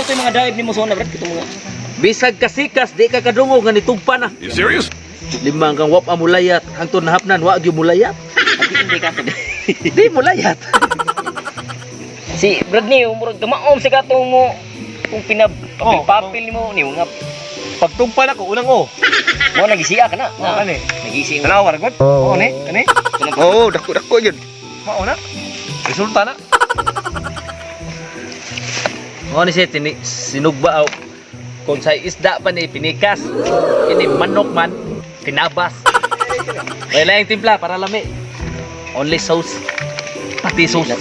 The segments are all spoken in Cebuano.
na ito yung mga dive ni mo sa una, Brad. Ito mga Bisag kasikas di ka kadungog nga nitugpa na. You serious? Lima kang wap amulayat hangtod nahapnan wa gyud mulayat. Hindi ka to. Di mulayat. Si Brad ni, umurag kamaom si katong mo. Kung pinapapil-papil ni mo, ni mga Pagtugpa na ko, unang o. mo nagisiya ka na. Oh, kani. Nagisiya. Tanawa ra gud. Oo ni, kani. Oo, dako dako yun. Mao na. Resulta na. Mo ni siya sinugba aw. Kung sa isda pa ni pinikas, kini manok man tinabas. May laing timpla para lami. Only sauce. Pati sauce.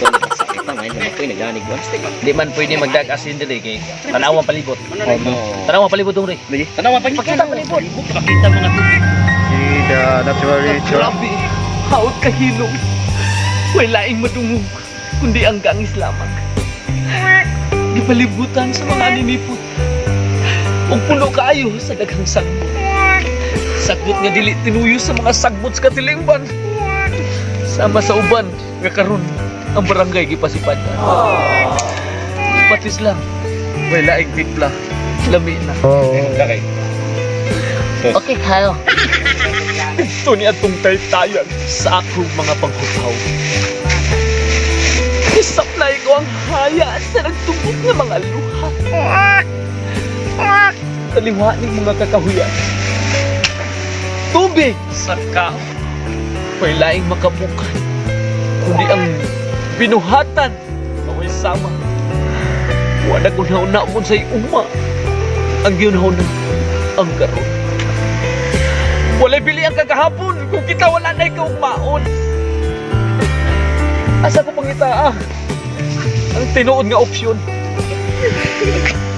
Di man pwede magdag asin dili kay tanawang palibot. Tanawang palibot dong re. Tanawa, pagkita palibot. Pakita mga tubig. See the natural nature. Grabe, haot kahilom. Way laing madungog, kundi ang gangis lamang. Gipalibutan sa mga aninipot. Ug puno kaayo sa daghang sagbot. Sagbot nga dili tinuyo sa mga sagbot sa katilingban. Sama sa uban nga karon ang barangay gipasipadan. Patis lang, way laing timpla. Lami na. Okay, kayo. Ito ni atong taytayan sa akong mga panghutaw. Isaplay ko ang haya sa nagtubok nga mga luha. Taliwa ng mga kakahuyan. Tubig sa kao. May laing makabukan. Kundi ang binuhatan na way sama. Wala ko na mo sa uma. Ang ginahon ang karon. Walay bili ang kagahapon kung kita wala na ikaw maon. Asa ko pangita ah? Ang tinuod nga opsyon.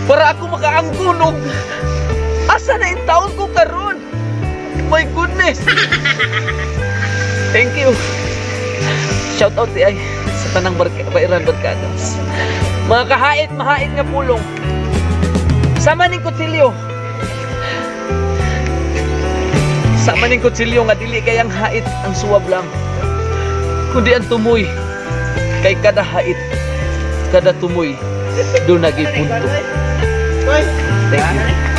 Para ako makaanggon og asa na in taon ko karon. My goodness. Thank you. Shout out di ay sa tanang bairan barkadas. Mga kahait mahait nga pulong. Sama ning kutsilyo. Sama ning kutsilyo nga dili kayang hait ang suwab lang. Kundi ang tumoy. Kay kada hait, kada tumoy, doon naging punto. Thank you.